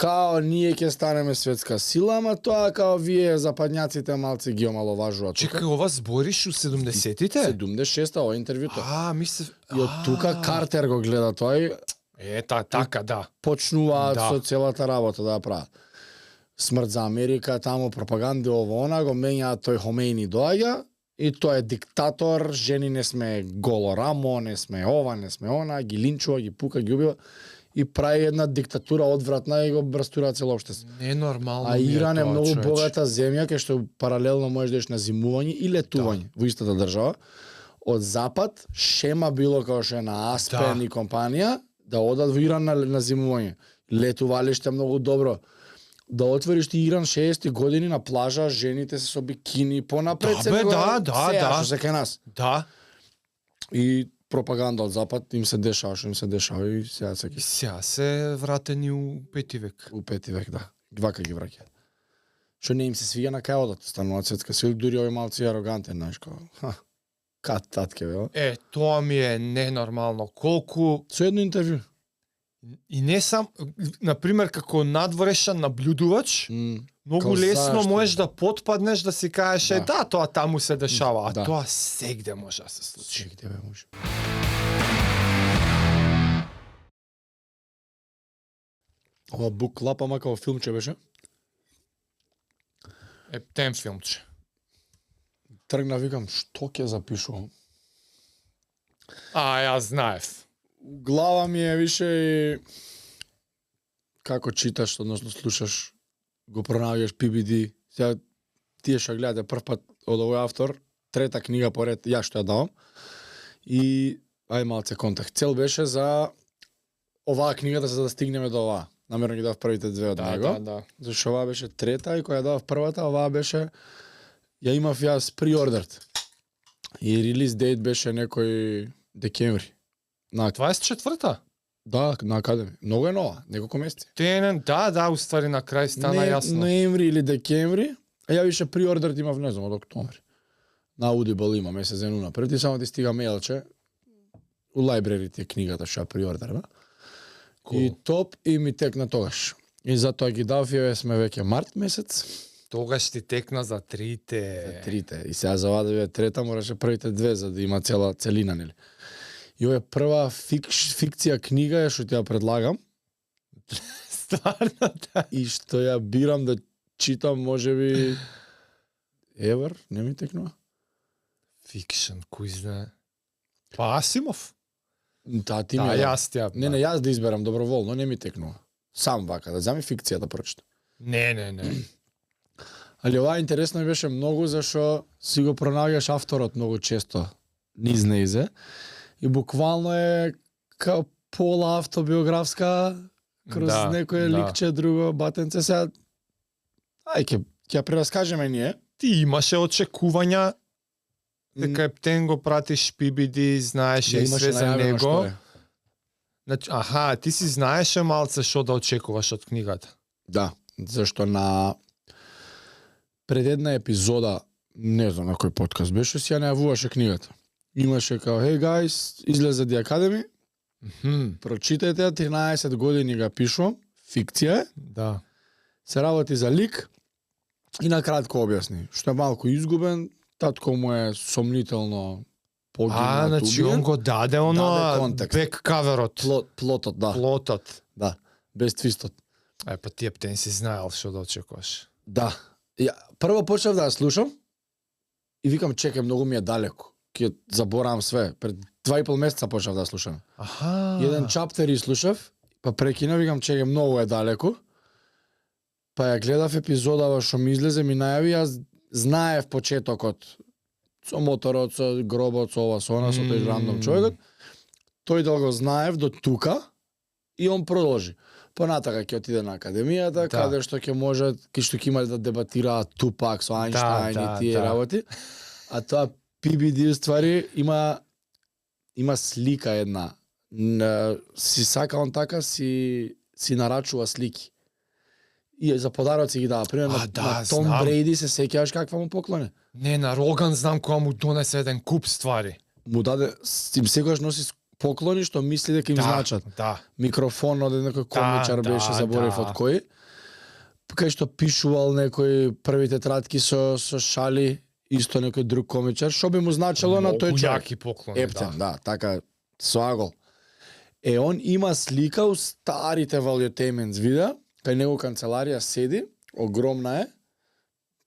као ние ќе станеме светска сила, ама тоа као вие западњаците малце ги омаловажуваат. Чекај, ова збориш у 70-тите? 76-та ова интервјуто. Мислев... И од тука Картер го гледа тој, така, да. почнуваат Да. со целата работа да ја прават. Смрт за Америка, таму пропаганди ово она, го менјаат, тој Хомейни доаѓа и тој е диктатор, жени не сме голо рамо, не сме ова, не сме она, ги линчува, ги пука, ги убива и прави една диктатура одвратна и го брастура цело општество. Ненормално А ми е Иран е тоа, многу човече. богата земја кај што паралелно можеш да идеш на зимување и летување во истата држава. Од запад шема било како што е на Аспен Да. и компанија да одат во Иран на зимување. Летувалиште многу добро. Да отвориш ти Иран 60 години на плажа, жените се со бикини понапред Да, бе, да, што се кај нас. Да. И пропаганда од запад им се дешава што им се дешава и сега се И сега се вратени у 5 век. у 5 век, да. Вака ги враќаат. Што не им се свиѓа на кај одат, стануваат светска сила, дури овој малци арогантен, знаеш како. Кат татке бе. Тоа ми е ненормално. Колку Со едно интервју. и не сам, например, како надворешен наблюдувач, многу Као лесно зашто? можеш да потпаднеш да си кажеш, Да. тоа таму се дешава, а Да. тоа сегде може да се случи. Чек, бе, може. Ова Book Club, ама како филмче беше. Тем филмче. Тргна, викам, што ќе запишувам? Јас знаев. Глава ми е више и како читаш, односно слушаш, го пронаоѓаш PBD. Сега тие што гледате прв пат од овој автор, трета книга поред, ја што ја давам. И ај малце контакт. Цел беше за оваа книгата за да стигнеме до оваа. Намерно ги дав првите две од него. Да. Зашто оваа беше трета и која дав првата, оваа беше ја имав јас pre-ordered. И релиз дейт беше некој декември. На 24-та? да, на академи. Многу е нова, неколку месеци. Да, уствари на крај стана јасно. Ноември или декември, а ја више pre-ordered имав, не знам, од октомври. На Audible има месец ден унапред и само ти стига мејлче у лајбрери ти е книгата што ја pre-orderна. И топ и ми текна тогаш. И затоа ги дав, и сме веќе март месец. Тогаш ти текна за трите. Трите. И сега за оваа да биде трета, мораше првите две за да има целина, нели? И ова е прва фикција книга што ти ја предлагам Стварно, да. и што ја бирам да читам, можеби ever, не ми текнува. Фикшн, кој знае. Па Асимов? Та ти Да, ми јас ти ја. Не, јас да изберам доброволно, не ми текнува. Сам вака, да зами фикција да прочитам. Не. Али ова интересно ми беше многу, зашо си го пронаоѓаш авторот многу често низ неизе. И буквално е као пола автобиографска кроз некој ликче, друго батенце. Сега, ќе ја прераскажеме ние. Ти имаше очекувања дека Ептен го пратиш PBD, знаеше и све за него. Значи, ти си знаеше малце што да очекуваш од книгата. Да, зашто на пред една епизода, не знам на кој подкаст беше, си ја најавуваше книгата. Имаше као, hey guys, излезе The Academy, прочитајте ја, 13 години ga пишувам, фикција е, Да. се работи за лик и на кратко објасни, што е малку изгубен, татко му е сомнително погинат, Значи убиен. он го даде оно Даде контекст. бек каверот. Плотот, да. Плотот. Да, без твистот. Па ти Ептен си знаел што да очекуваш. Да. Ја, прво почнав да ја слушам и викам, чекај, многу ми е далеко. Ќе заборавам све. Пред 2,5 месеца почнав да ја слушам. Еден чаптер и слушав, па прекинав, викам, чекај, многу е далеко. Па ја гледав епизодава што ми излезе, ми најави, јас знаев почетокот. Со моторот, со гробот, со ова, со она, со тој рандом човекот. Тој да го знаев до тука и он продолжи. Понатака ќе отиде на академијата, каде што ќе може, што ќе има да дебатираат Тупак со Ајнштајн и тие работи. А тоа PBD ствари има слика една. Си сака он така, си нарачува слики. И за подароци ги дава. Пример, на Том Брейди се сеќаваш каква му поклоне? Не, на Роган знам која му донесе еден куп ствари. Му даде, им секогаш носи поклони што мисли дека им значат. Да. Микрофон од некој комичар беше, заборев од кој. Кај што пишувал некој први тетрадки со шали, исто некој друг комичар, што би му значело на тој човек. Јаки поклони, Ептен, да, така свагол. Он има слика у старите Valuetainment видеа, кај него канцеларија седи, огромна е,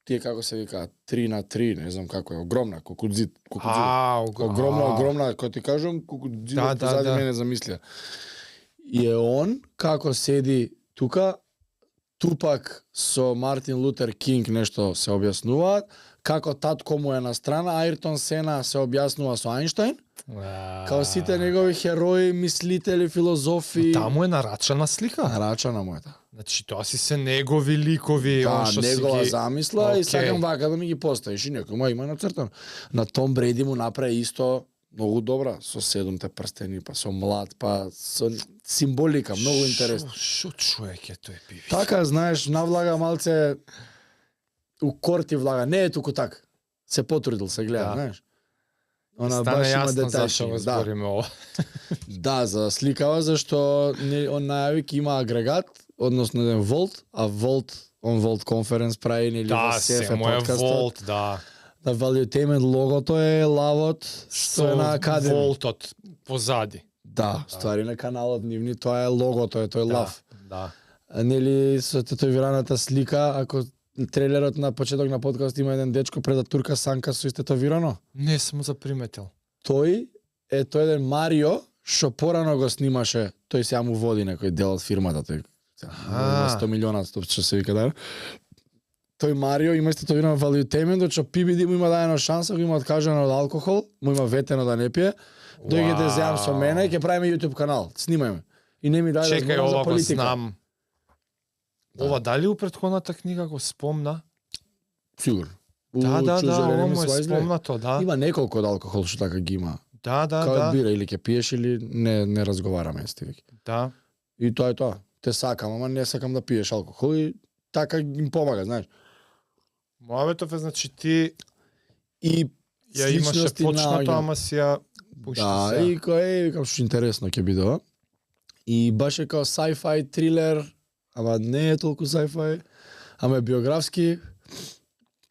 тие како се вика 3x3, не знам како е, огромна, кукудзит. Огромна, кој ти кажам, кукудзит позади мене замислија. И е он, како седи тука, Тупак со Мартин Лутер Кинг нешто се објаснуваат, како татко му е на страна, Ајртон Сена се објаснува со Ајнштајн, као сите негови херои, мислители, филозофи. Таму е нарачана слика? Нарачана му е, да. Значи, тоа си се негови ликови, да, он што си негова ги... замисла и сакам вака да ми ги поставиш и некој има нацртано. На Том Бреди му направи исто многу добра, со 7-те прстени, па со млад, па со символика, многу интересно. Шо човек е тој пиви? Така, знаеш, навлага малце у корти влага, не е туку така. Се потрудил, се гледа, знаеш. Она баш има детајчки. Да, збориме ова. Да, за сликава, зашто он најави ки има агрегат, односно еден Волт, а Волт конференц прави нели да, се подкастот. Волт, да. Да, Valuetainment логото е лавот што е на Академи. Волтот позади. Да, ствари на каналот нивни, тоа е логото, е тој лав. Да. Нели со тетовираната слика, ако трейлерот на почеток на подкаст има еден дечко пред да турка санка со истетовирано? Не сум заприметил. Тој е тој еден Марио што порано го снимаше, тој сега му води некој дел од фирмата, тој 100 милиона, што се вика да. Тој Марио има истетовирано Valuetainment, што PBD му има даено шанса, го има откажано од алкохол, му има ветено да не пие. Дојдете заедно со мене, ќе правиме YouTube канал, снимајме. И не ми даде да зборам за политика. Знам. Ова дали у претходната книга го спомна? Сигурно. Да, ова му е спомнато, да. Има неколку од алкохол што така ги има. Да. Као бира, или ќе пиеш или не разговараме с ти. Да. И тоа е тоа. Те сакам, ама не сакам да пиеш алкохол и така им помага, знаеш. Мојаветов е, значи ти и ја имаше почнато, ама си ја пушти да, и кој викам што интересно ќе биде ова. И баш е као sci-fi трилер, ама не е толку sci-fi, ама е биографски.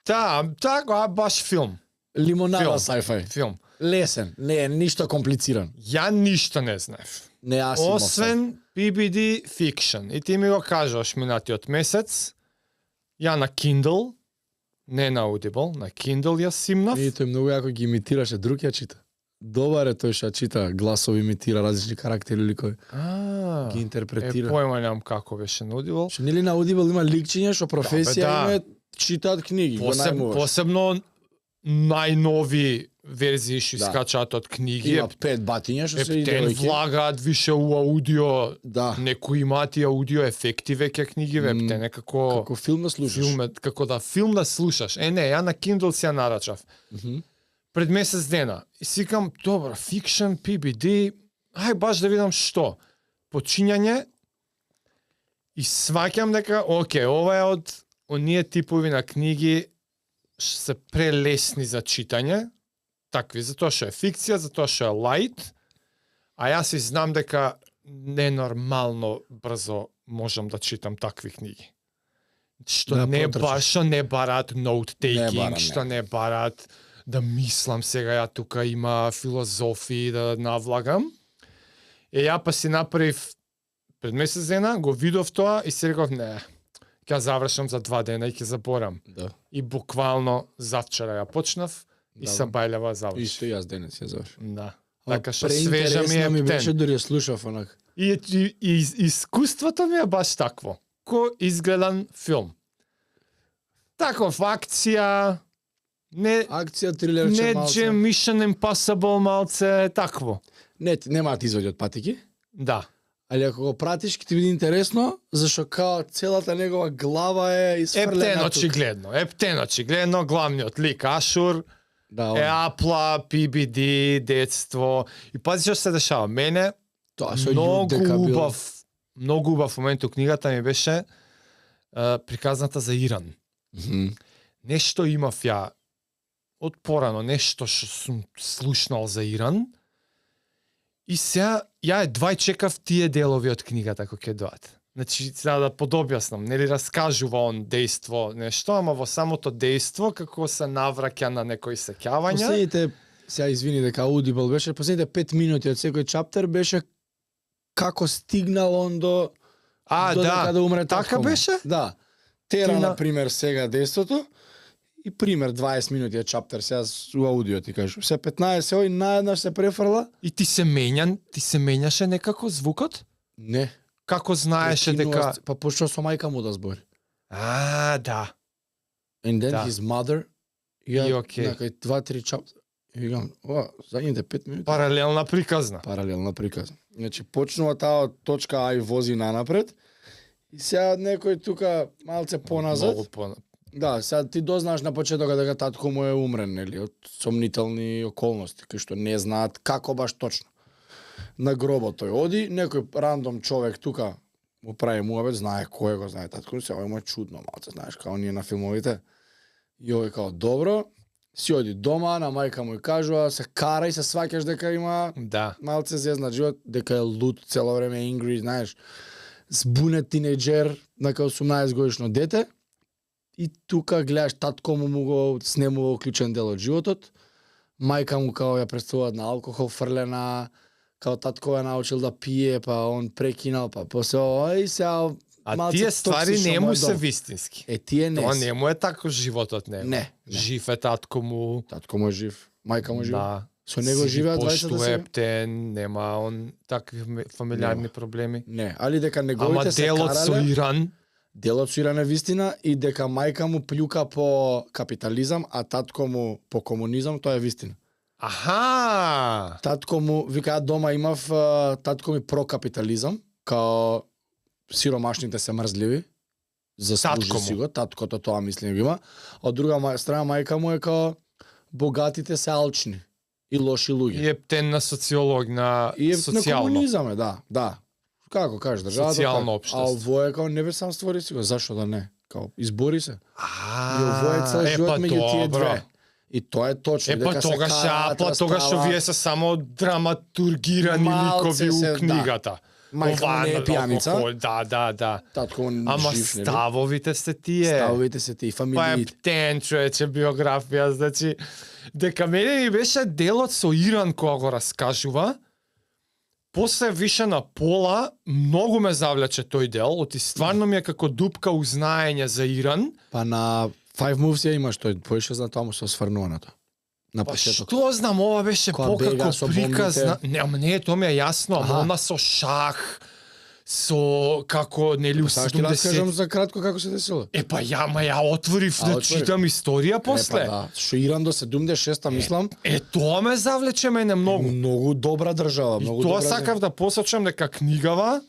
Да, така баш филм. Лимонада sci-fi. Филм. Лесен, не е ништо комплициран. Ја ништо не знаев. Не Асимов. Освен PBD Fiction. И ти ми го кажаш минатиот месец. Ја на Kindle, не на Audible, на Kindle ја симнав. И тој многу јако ги имитираше, друг ја чита. Добар е тој што чита, гласови имитира различни карактери или кој. Ги интерпретира. Појма немам како беше на Audible. Што нели на Audible има ликчиња што професија име читаат книги, го најмуваш. Посебно најнови верзии што искачаат од книги. Има 5 батиња што се Ептен влагаат више у аудио. Да. Некои имаат и аудио ефекти веќе книги, ептен некако како филм да слушаш. Како да филм да слушаш. Не, ја на Kindle си ја нарачав. Пред месец дена. И сикам, добро, Fiction, PBD, ај баш да видам што. Почињање и сваќам дека, окей, ова е од оние типови на книги што се прелесни за читање, такви, затоа што е фикција, затоа што е лајт, а јас и знам дека ненормално брзо можам да читам такви книги. Што да, не барат note-taking, што не барат да мислам сега ја тука има филозофии да навлагам. Ја па си направив пред месец дена, го видов тоа и си реков не, ќе завршам за 2 дена и ќе заборам. Да. И буквално завчера ја почнав и сабајлева завршив. Исто јас денес ја завршив. Да. Така што свежа ми е ми беше, дури слушав онак. И искуството ми е баш такво. Ко изгледан филм. Таков акција, не акција, трилерче не малце. Не Mission Impossible малце, такво. Не, немаат изводи од патики. Да. Али ако го пратиш, ќе ти биде интересно, зашто као целата негова глава е изфрлена. Ептен очигледно, главниот лик Ашур, да, Апла, PBD, детство. И пази што се дешава. Мене тоа со многу убав момент у книгата ми беше приказната за Иран. Нешто имав ја од порано, нешто што сум слушнал за Иран. И сега, ја едва чекав тие делови од книгата кои ќе доат. Значи, сега да подобјаснам, нели раскажува он дејство, нешто, ама во самото дејство, како се навраќа на некои сеќавања. Последните, сега извини дека Audible беше, последните 5 минути од секој чаптер беше како стигнал он до дека да умре така татко му. беше? Да. Тера, Ти на- например, сега дејството и пример 20 минути е чаптер, сега у аудио ти кажу. Се 15 ој наеднаш се префрла? И ти се менјаше некако звукот? Не. Како знаеше дека... Па почнал со мајка му да збори. Да. And then Да. his mother. И окей. Некај 2-3 чаптер. И викам, задните 5 минути. Паралелна приказна. Паралелна приказна. Значи почнува таа од точка А и вози нанапред. И сега некој тука малце поназад. Многу по... Да, сега ти дознаеш на почетокот дека татко му е умрен, нели, од сомнителни околности, кои што не знаат како баш точно. На гробот тој оди, некој рандом човек тука му прави муабет, знае кој го знае татко, се овој му е чудно малце, знаеш, као ние на филмовите. И овој као добро, си оди дома, на мајка му и кажува, се кара и се сваќаш дека има Да. малце зезнат живот, дека е луд цело време angry, знаеш, збунет тинејџер, дека 18 годишно дете. И тука гледаш татко му го снемува клучен дел од животот. Мајка му као ја представуваат на алкохол фрлена, као татко ја научил да пие, па он прекинал, па после и сега А малце тие ствари токсично не му му е се дом. вистински. Тие не Тоа се. не му е тако животот него. Не. Жив е татко му. Татко му е жив, мајка му е жив. Да. Со него живеат 20 Поштува сега? ептен, нема он такви фамилиарни Нема. проблеми. Не, али дека Ама неговите се делот со карале, Иран, делот со Иран е вистина и дека мајка му плюка по капитализам, а татко му по комунизам, тоа е вистина. аха! Татко му, вика, дома имав, татко ми прокапитализам, као сиромашните се мрзливи, заслужи Татко му. си го, таткото тоа мислим го има, а од друга страна мајка му е као богатите се алчни и лоши луѓе. И ептен на социолог, на И е на социјално. комунизам е, да. Како кажеш, државата Социјално така. општество. А ово е као не бе сам створи си го, зашо да не? Као избори се. И ово е цел живот меѓу тие две. И тоа е точно. дека се тогаш, караат, тогаш расправаат. овие се само драматургирани Малце ликови се, у да. книгата. Мајка му не е пијаница. Да. Татко му Ама жив, нели? ставовите се тие. Ставовите се тие, Па е фамилиите. птен, човече, биографија, значи, дека мене ми беше делот со Иран кога го раскажува, после више на пола, многу ме завлече тој дел, оти стварно ми е како дупка узнаење за Иран. Па на Five Moves ја имаш тој, поише за тоа му се осврнува на тоа. На Па почеток. што знам, ова беше Кога бега покако со приказна. бомбите. Не, ама не, тоа ми е јасно, ама Аха. она со шах, со како нели у Сега ќе раскажам 70. за кратко како се десило. Па ја отворив да отвори. читам историја после. Да, што Иран до 76-та мислам, Тоа ме завлече мене многу. многу добра држава, И многу тоа добра. сакав да посочам дека книгава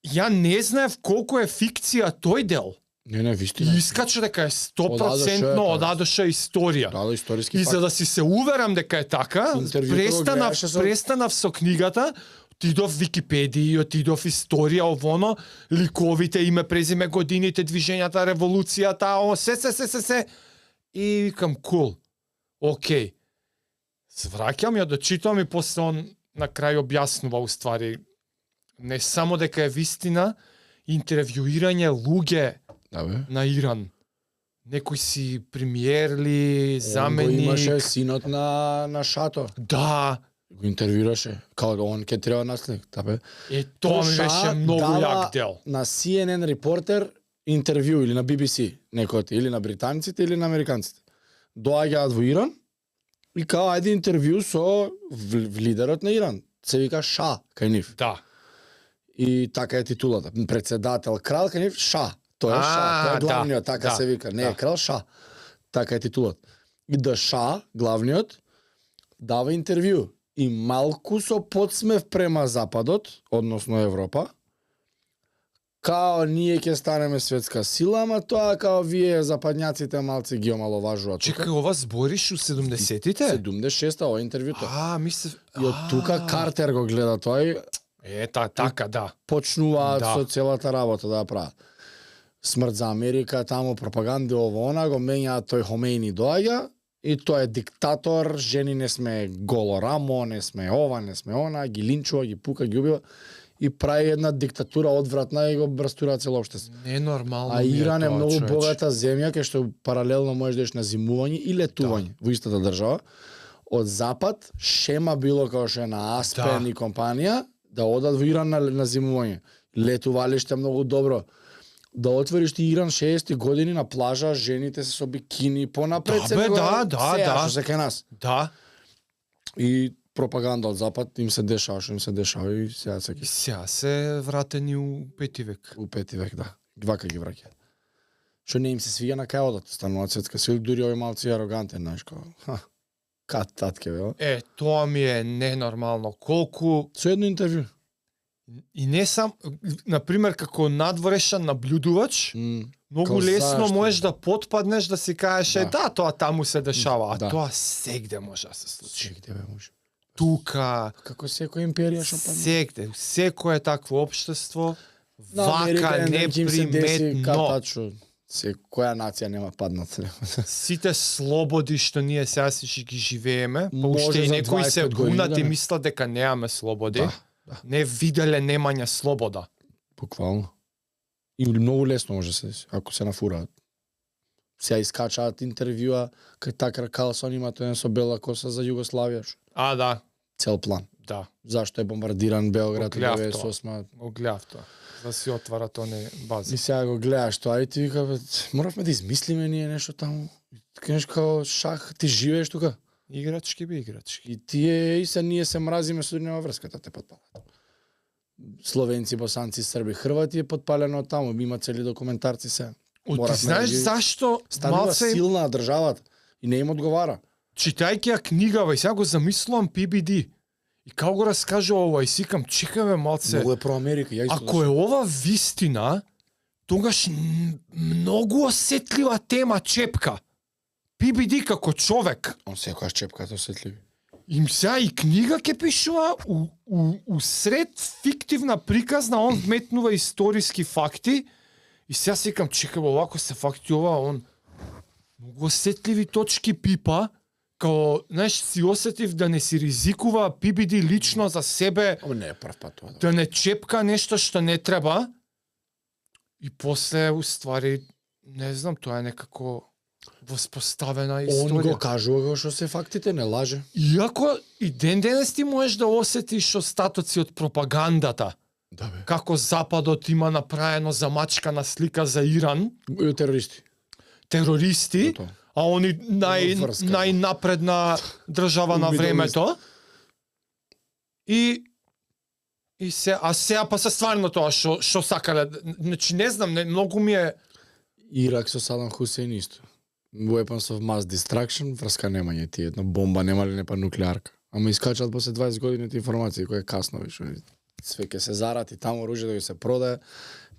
ја не знаев колку е фикција тој дел. Не, вистина. И искача дека е Одадоше е 100% тоа. одадоша историја. Да, историски И факт. за да си се уверам дека е така, Интервјуто го гледаше со- престанав со книгата, отидов Википедија, отидов историја, овоно, ликовите, име, презиме, годините, движењата, револуцијата, се. И викам, кул, окей. Свраќам ја да читам и после он на крај објаснува уствари не само дека е вистина, интервјуирање луѓе Да бе. на Иран. Некои си премиер ли, Он заменик. го имаше синот на Шато. Да, Го интервјураше. Као он ке треба наследник, да бе. тоа ми Тоша беше многу дава јак дел. На CNN репортер интервју или на BBC, некој од или на британците или на американците. Доаѓаат во Иран и као ајде интервју со лидерот на Иран. Се вика Ша кај нив. Да. И така е титулата. Председател крал кај нив Ша. Тоа е Ша, тоа е да, главниот, така да, се вика. Не е да. крал Ша. Така е титулата. И да Ша, главниот, дава интервју. И малку со подсмев према Западот, односно Европа, као ние ќе станеме светска сила, ама тоа као вие западњаците малци ги омаловажуваат. Чекај, ова збориш у 70-тите? 76-та ова интервјуто. Мислев... И од тука Картер го гледа тој, Така, да. почнуваат Да. со целата работа да ја прават. Смрт за Америка, таму пропаганди ово она, го менјаат тој Хомейни доаѓа И тој е диктатор, жени не сме голо рамо, не сме ова, не сме она, ги линчува, ги пука, ги убива и прави една диктатура одвратна и го брастура цело општество. Ненормално. А Иран е тоа, многу човече. богата земја кај што паралелно можеш да идеш на зимување и летување во истата држава. Од запад шема било како што е на Аспен и компанија да одат во Иран на зимување. Летувалиште многу добро. Да отвориш ти Иран 60 години на плажа, жените се со бикини понапред Да, се бе, него да, сеа, да. што се кај нас. Да. И пропаганда од запад им се дешава што им се дешава и сега се И сега се вратени у 5 век. у 5 век, да. Вака ги враќа. Што не им се свиѓа на кај одат, стануваат светска сила, дури овој малци арогантен, знаеш, како, кат татке, бе, Тоа ми е ненормално. Колку Со едно интервју. и не сам, например, како надворешен наблюдувач, многу Као лесно зашто? можеш да потпаднеш да си кажеш, Да. тоа таму се дешава, а Да. тоа сегде може да се случи. Сегде, бе, може. Тука, Како секоја империја што падна. сегде, секое такво општество, На вака Америка им се деси неприметно. катачо. Која нација нема паднат. Сите слободи што ние сега си ги живееме, па Може уште и за некои се 20 години бунат да и не. мислат дека немаме слободи. Да. Не виделе немање слобода. Буквално. И многу лесно може се деси, ако се нафураат. Сега искачаат интервјуа кај Такер Карлсон има тој со бела коса за Југославија. А, да, Цел план. да, Зашто е бомбардиран Белград Го гледав 98. го гледав тоа. Да си отвара тоне И бази. сега го гледаш тоа и ти вика, бе, моравме да измислиме ние нешто таму. Кажеш као шах, ти живееш тука. Играчки би играчки. И тие и се ние се мразиме со нема врската те подпалат. Словенци, босанци, срби, хрвати е подпалено таму, има цели документарци се. Ти Моравме знаеш да ги- зашто Станува малце силна државата и не им одговара. читајќи ја книгава и сега го замислувам PBD. И како го раскажува ова и сикам, чекаме малце. Многу е про Америка, ја исто. Ако е ова вистина, тогаш многу осетлива тема чепка. PBD како човек. Он секојаш чепката осетливи. Им сега и книга ке пишува у сред фиктивна приказна, он вметнува историски факти и сега сикам, чекай, овако се факти ова, он многу осетливи точки пипа, као, знаеш, си осетив да не си ризикува PBD лично за себе, Ама не е прв пат тоа. да не чепка нешто што не треба и после, уствари, не знам, тоа е некако воспоставена Он историја. го кажува како што се фактите, не лаже. Иако и ден денес ти можеш да осетиш остатоци од пропагандата, Да бе. како Западот има направено замачкана слика за Иран, Терористи. терористи, Тоа. а они Врска. најнапредна држава на Middle времето. И се, а сега па се стварно тоа што сакале. Значи не знам, многу ми е Ирак со Садам Хусейн исто. Weapons of Mass Destruction, врска немање ти една бомба, нема ли не па нуклеарка. Ама искачат после 20 години ти информации кои е касно више. Све ќе се зарати таму оружје да ги се продаде,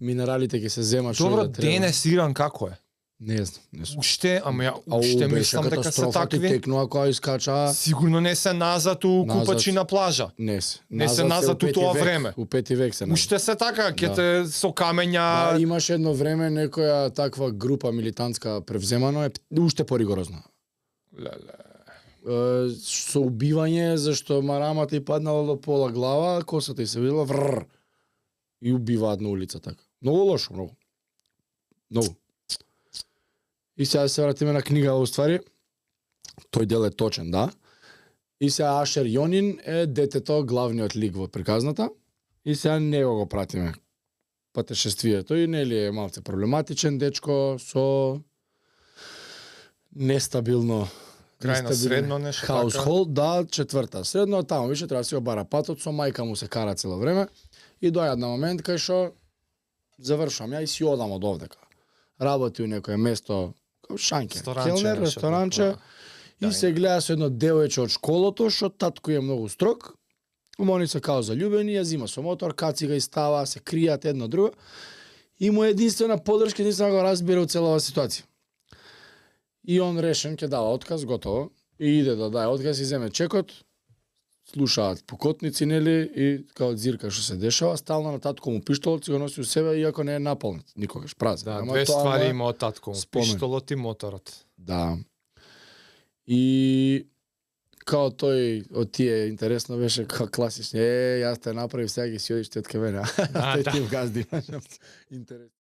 минералите ќе се земат што добро да треба. денес Иран како е. Не знам, не сум. Уште, ама ја А уште беше мислам дека се катастрофа, ти такви. текнува кога искача. Сигурно не се назад у Назад. купачи на плажа. Не се. Не се назад у пети тоа век. време. У 5 век се назад. Уште се така, ќе Да. те со камења. Да, имаше едно време некоја таква група милитантска превземано е уште поригорозно. Со убивање зашто марамата и паднала до пола глава, косата и се видела врр и убиваат на улица така. Многу лошо, многу. Многу. И сега се вратиме на книга уствари. Тој дел е точен, да. И сега Ашер Јонин е детето, главниот лик во приказната. И сега него го пратиме. Патешествието и нели е малце проблематичен дечко со нестабилно Крај на средно нешто така. household, да, четврта средно, таму више треба да си го бара патот, со мајка му се кара цело време и доаѓа на момент кај што завршувам ја и си одам од овдека. Работи у некое место како шанке, келнер, ресторанче и се гледа со едно девојче од школото што татко е многу строг. Они се као заљубени, ја зима со мотор, каци га и става, се кријат едно друго. И му е единствена подршка, единствено го разбира у целава ситуација. И он решен ќе дава отказ, готово. И иде да даде отказ и земе чекот. Слушаат покотници, нели, и као зирка што се дешава, стално на татко му пиштолот си го носи у себе, иако не е наполнет, никогаш празен. Да, Ама две тоа ствари му е- има од татко му, спомен. пиштолот и моторот. Да. И као тој од тие интересно беше као класични. Јас те направив, сега ги си одиш тетка мене. Тој да. тип газди. Интересно.